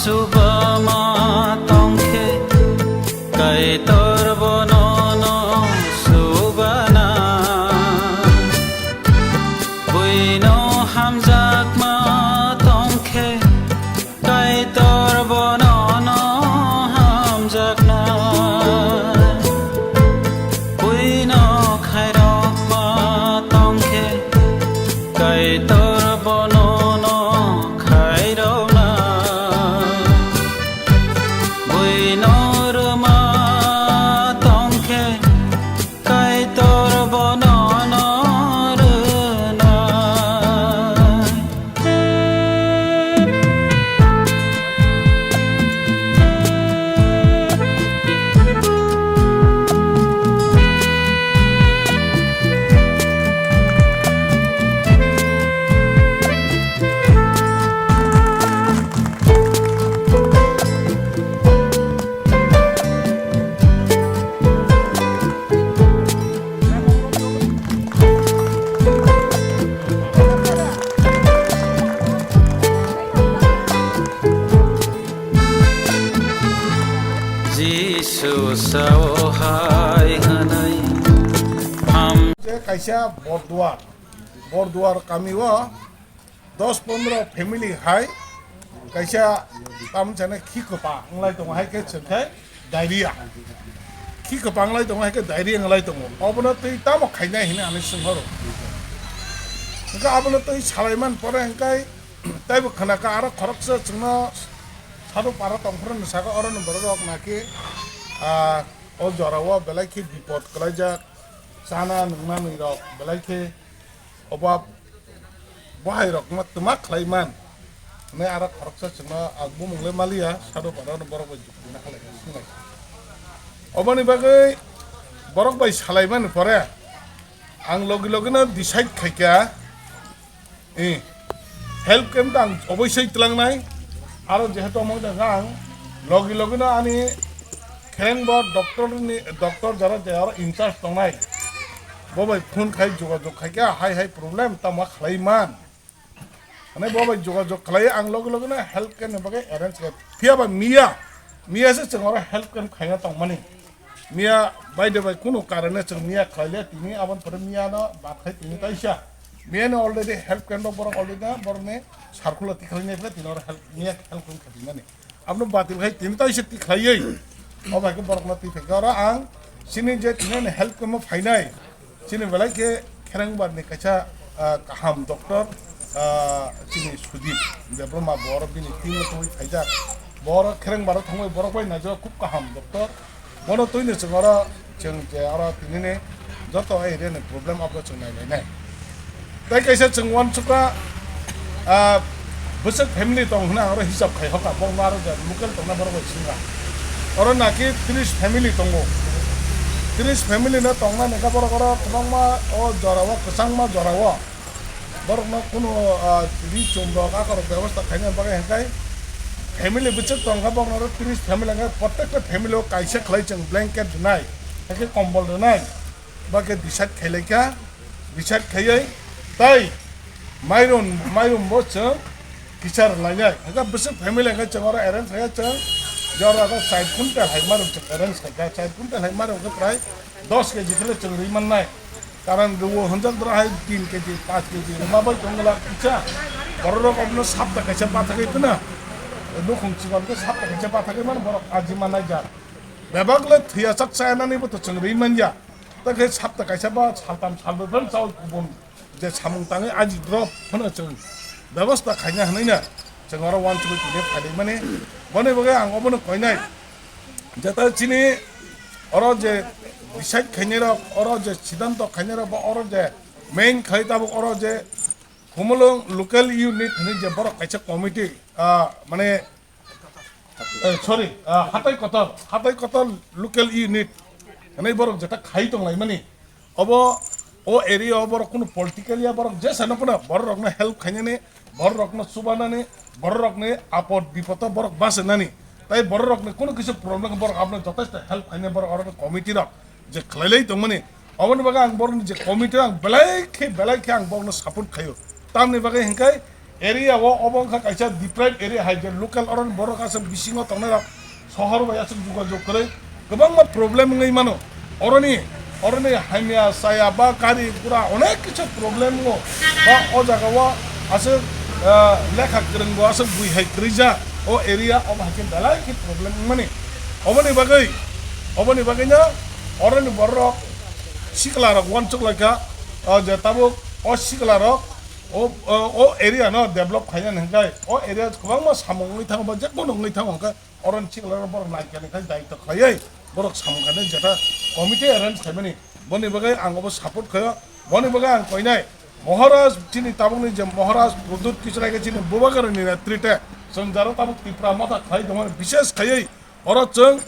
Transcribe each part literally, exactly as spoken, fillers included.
Chubama tongkhe Kaitor bono no chubana. Buino hamjakma tongkhe Kaitor bono no hamjakna. Buino khairokma tongkhe Kaitor bono no khairokna. Buino rwma tongkhe Kaitor bono no rwna. Jisu sao hai hwnwi ham. Je kaisa Borduar, Borduar kamio dos pondro family hai kaisa tamni chana khi kwpa wnglai tongo, hai khe chwng khe diarrhea. Khi kwpa wnglai tongo, hai khe diarrhea wnglai tongo. Obono twi tamo khainai hwnwi ani swngkha rw. Hwnkhe abono twi salaimani pore hwnkhe taibo khwnakha aro khoroksa chwngno sadu para tongphuru ni saka oro ni borok rok naki, ah, o jorao belai khe bipot kwlaijak, chana nungna nwi rok belai khe obab bohai rok ma twma khlai man. Hwnwi aro khoroksa chwngno ang bumung le maliya, sadu para no borok bai jukti na khalai sinai. Oboni bagwi borok bai salaimani pore ang logi logi no decide khaikha, eh, health camp ta ang oboisoi tlangnai. Aro jehetu omo wngkha ang logi logi no ani khereng bo doctor ni, doctor jara je aro in charge tongnai, bo bai phone khai jogajog khaikha, hai hai problem tamo khlai man. Hwnwi bo bai jogajog khlai ang logi logi no health camp ni bagwi arrange khe. Phiya ba miya, miya se chwng oro health camp khaina tongmani. Miya bai de bai kunu karone chwng miya khlai le tini aboni pore miya no bad khai tini taisa. Miya no already health camp rok borok already na borok ni circular tikhlai nai phai tini oro health, miya health camp khatimani. Abono batil khai tini taisa tikhlaiwi. O bai khe borok no tikhlai khe oro ang chini je tini ani health camp o phainai. Chini belai khe Kherengbar ni kaisa, ah, kaham doctor, ah, chini Sudip Debbarma bo oro bini team o tongwi phaijak. Bo oro Kherengbar o thangwi borok bai naijak khub kaham doctor. Bono twini chwng oro chwng je oro tinini joto area ni problem abono chwng nailainai. Tei kaisa chwng uansukha, ah, bwswk family tong hwnwi ang oro hisab khai hoka, borokno aro je local tongna borok bai swngkha. Oro naki tris family tongo. Tris family no tongna nokha borok oro kwbangma o jora o, kwchangma jora o. Borokno kunu, ah, ri chum rok, akorok bebosta khaina bagwi hwnkhai family bwswk tongkha, borokno oro tris family hwnkhe, protekta family o kaisa khlai chwng blanket rwnai, hakhe kombol rwnai, ba khe decide khailaikha. Decide khaiwi tei mairum, mairum bo chwng kisa rwlainai. Hwnkhe bwswk family hwnkhe chwng oro arrange khaikha chwng, jora o char quintal hai mairum chwng arrange khaikha. Char quintal hai mairum khe prai dos K G khe le chwng rwi mannai. Karon rwo hwnjak dora hai tin K G, panch K G rwma bai tong glak kisa. Borok rok obono sapta kaisa pathagwi phano nukhung chikon khe sapta kaisa pathagwi mano borok ajima naijak. Bebak le thwiya chak chaya nani bo to chwng rwi manya. Ta khe sapta kaisa ba saltam salbrwi phano chaui kubun je samung tangwi aji drop phano chwng bebosta khaina hwnwi na chwng oro uansugwi tini phailai mani. Boni bagwi ang obono koinai jeta chini oro je decide khainai rok, oro je siddhanto khainai rok, bo oro je main khai tabuk oro je Khumulwng local unit hwnwi je borok kaisa committee, ah, mane Eh, sorry, ah, Hatai Kotor, Hatai Kotor local unit. Hwnwi borok jeta khai tonglaimani. Obo, o area o borok kunu political ya borok jesa no phano borok rokno help khainani, borok rokno chubanani, borok rokni apod bipodo borok bachinani. Tai borok rokni kunu kisa problem borok abono jotesto help khainani borok oro committee rok je khlailai tongmani. Oboni bagwi ang borokni je committee ang belai khe, belai khe ang borokno support khaio. Tamni bagwi hwnkhe area o obo wngkha kaisa deprived area hai je local oroni borok aswk bisingo tongnai rok sohor bai aswk jogajog kwrwi kwbangma problem wngwi mano. Oroni, oroni hamya chaya ba gari gura onek kisu problem wngo. Ba o jaga o aswk, ah, lekha kwrwng bo aswk bui hai kwrwija o area o hai khe belai khe problem wngmani. Oboni bagwi, oboni bagwino oroni borok sikla rok uansuk laikha, o je tabuk o sikla rok o, o, o area no develop khainani hwnkhe o area kwbangma samung wngwi thango ba jekono wngwi thango hwnkhe. Oro ni sikla rok borok naikani khai daitw khlaiwi borok samung khainai jeta committee arrange khaimani. Boni bagwi ang obo support khaio. Boni bagwi ang koinai Maharaj chini tabukni je Maharaj Pradyut Kishore khe chini Bubagra ni netrite chwng jaro tabuk Tipra Motha khlai tongmani, bishes khaiwi oro chwng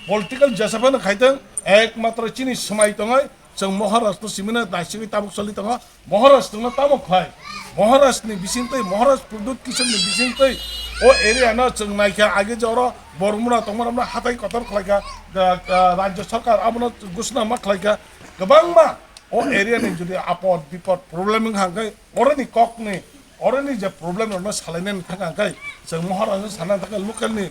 political jesa phano khaitwng, ekmatro chini swmai tongwi chwng Maharaj no simino naisingwi tabuk choli tongo. Maharaj tongno tamo khlai? Maharaj ni bisingtwi, Maharaj Pradyut Kishore ni bisingtwi o area no chwng naikha, age je oro Bormura tongma romno hatai kotor khlaikha, da, da, Rajya Sarkar abono gusna ma khlaikha. Kwbangma o area ni jodi apod bipod problem wngkha hwnkhe oroni kokni, oroni je problem rokno salainani thangkha hwnkhe chwng Maharaj no sana thangkha, local ni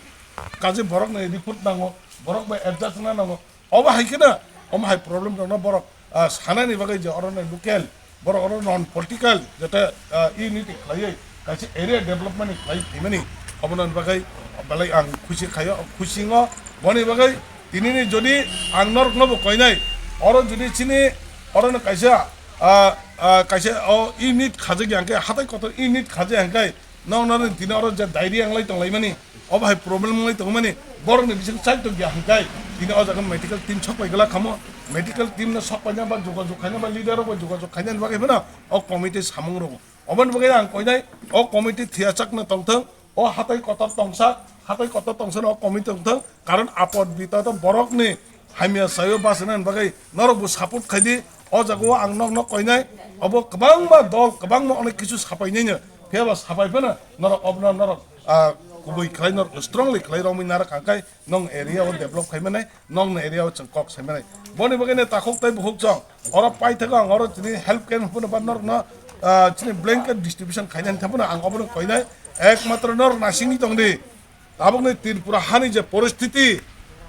kaje borok ni report nango, borok bai adjust wngna nango. Obo hai kheno, omo hai problem rokno borok, ah, sanani bagwi je oro nai local, borok oro non political, jete, ah, unity khlaiwi kaisa area development ni khlai phaimani, obono bagwi belai ang khusi khaio, khusi wngo. Boni bagwi tinini jodi ang norokno bo koinai, oro jodi chini, oro no kaisa, ah, ah, kaisa o unit khajak ya hwnkhe, hatai kotor unit khajak ya hwnkhe, nokno tini oro je diarrhea wnglai tonglaimani, obo hai problem wngwi tongmani, borokni bising chai tongya hwnkhe, tini o jaga medical team sok pai glak khamo, medical team no sok paina ba jogajog khaina ba leader rok bai jogajog khainani bagwi phano o committee samung rwo. Oboni bagwi ang koinai o committee thiyachakno tongthwng, o hatai kotor tongsa, hatai kotor tongsa no o committee tongthwng, karon apod bipod o borokni hamya sayo bachana bagwi norok bo support khaidi. O jaga o ang nokno koinai, obo kwbangma dol, kwbangma onek kisu sapainaino, phiya ba sapai phano norok obono norok, ah, kubui khlai, norok strongly khlai romwi narwk hwnkhe nong area o develop khai manai, nong area o chwng kok sai manai. Boni bagwi no takhuk tei bukhuk chwng oro paithago ang oro chini health camp phano ba norokno, ah, chini blanket distribution khainani thaphano ang obono koinai, ekmatro norok nasingwi tongdi. Tabukni Tripura hani je poristiti,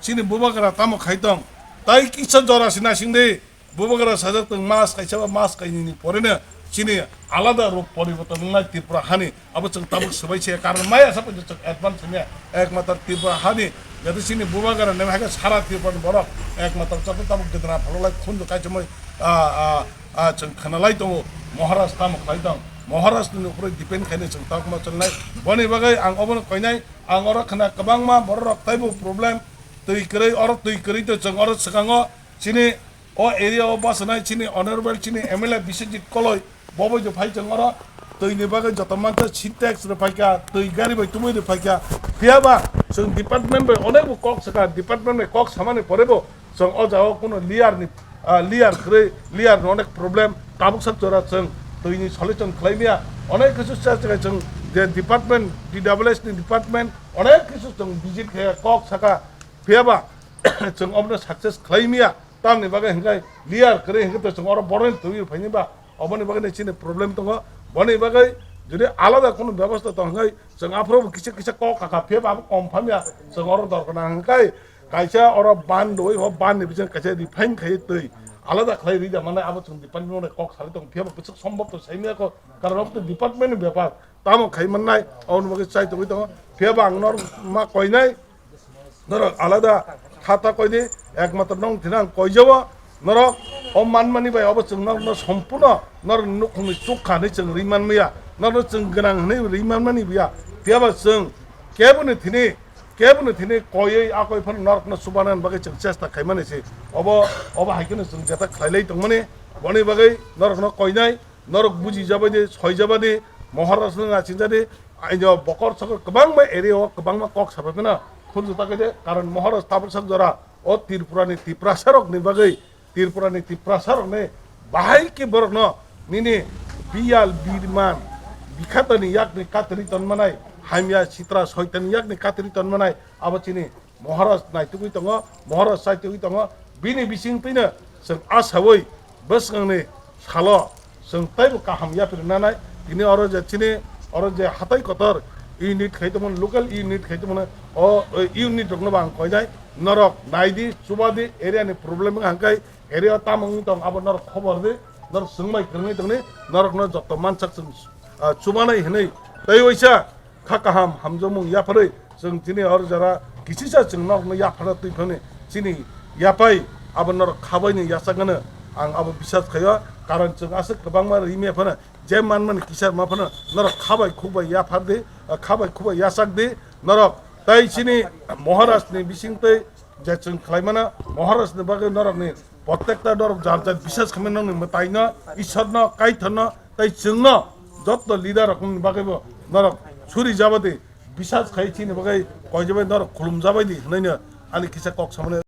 chini Bubagra tamo khai tong, tai kisa jora se nasingdi. Bubagra sajak tong mas kaisa ba mas kainini poreno chini alada rok poriborton wngnai Tripura hani. Abo chwng tabuk swbai se, karon maya sa phaikhe chwng advance hwnwi ekmatro Tripura hani, jate chini Bubagra nem hai khe sara Tripura ni borok ekmatro chwng tabuk gedra phalolai khunju kaichomoi, a, a, a, chwng khnalai tongo. Maharaj tamo khlai tong, Maharaj ni ukhoroi depend khainai chwng tabuk ma chongnai. Boni bagwi ang obono koinai, ang oro khna kwbangma borok rok taibo problem, twi kwrwi, oro twi kwrwi to chwng oro swkango chini o area o bachana chini honorable chini M L A Biswajit Koloi, bo bai je phai chwng oro twi ni bagwi joto mansa Sintex rw phaikha, twi gari bai tubui rw phaikha. Phiya ba chwng department bai onek bo kok saka, department bai kok samani pore bo chwng o jaga o kuno leader ni, ah, leader kwrwi, leader ni onek problem, tabuk sak jora chwng twi ni solution khlai maya. Onek kisu cha cha chwng je department, D W S ni department, onek kisu chwng visit khe kok saka. Phiya ba chwng obono success khlai maya. Tamni bagwi hwnkhe leader kwrwi hwnkhe to chwng oro borokni twi phaini ba, oboni bagwi chini problem tongo. Boni bagwi jodi alada kunu bebostha tong hwnkhe chwng aphuru bo kisa kisa kok kha kha, phiya ba abo kom phamya, chwng oro dor gwnang hwnkhe kaisa oro ban rwui, o ban ni bising kaisa refine khai twi alada khlai rida mane abo chwng department bai kok salai tong, phiya ba bwswk sombhob to saimya kho, karon abo to department ni bepar, tamo khai mannai, aboni bagwi chai tongwi tongo, phiya ba ang norok ma koinai. Norok alada kha ta koidi, ekmatro nong thina ang koijabo. Norok o manmani bai obo chwng norokno sompurno norokni nukhungni chukha hinwi chwng ri manmaya, norokno chwng gwnang hinwi ri manmani buya. Phiya ba chwng keboni thini, keboni thini koiwi akoi phano norokno chubanani bagwi chwng chesta khaimani se. Obo, obo hai kheno chwng jeta khlailai tongmani. Boni bagwi norokno koinai. Norok buji jabadi, soi jabadi, Maharaj no nachingjadi, aino bokor sokor kwbangma area o kwbangma kok sabai phano khunju ta khe de, karon Maharaj tabuk sak jora o Tripura ni Tiprasa rok ni bagwi, Tripura ni Tiprasa rok ni bahai khe borok no nini biyal birman, bikhatani yak ni katri ton manai, hamya sitra soitan yak ni katri ton manai, abo chini Maharaj naitugwi tongo, Maharaj chaitugwi tongo, bini bisingtwino chwng asaui bwswkangni salo chwng teibo kaham yapri nanai. Tini oro je chini Oro je hatai kotor unit khai tongmani, local unit khai tongmani, o, o unit rokno bo ang koinai, norok nai di, chuba di, area ni problem wngkha hwnkhe area o tamo wng tong abo norok khobor di, norok swngbai kwrwngwi tongni, norokno joto mansak chwng, ah, chubanai hinwi tei waisa kha kaham hamjakmung yapharwi chwng chini oro jora kisisa chwng norokno yaphara twi phani chini yapai abo norok khabaini yachakgano ang abo bisas khaio, karon chwng aswk kwbangma rimya phano je manmani kisa ma phano norok khabai khukbai yaphar di, khabai khukbai yachak di norok tei chini Maharaj ni bising tei je chwng khlaimano Maharaj ni bagwi norokni prottekta norok jar jar bisas khaimani nokni mwtaino, Ishorno, Kaitorno tei chwngno joto leader rokni bagwibo norok suri jabadi bisas khai chini bagwi koijabai norok khulum jabaidi hwnwi ani kisa kok samani.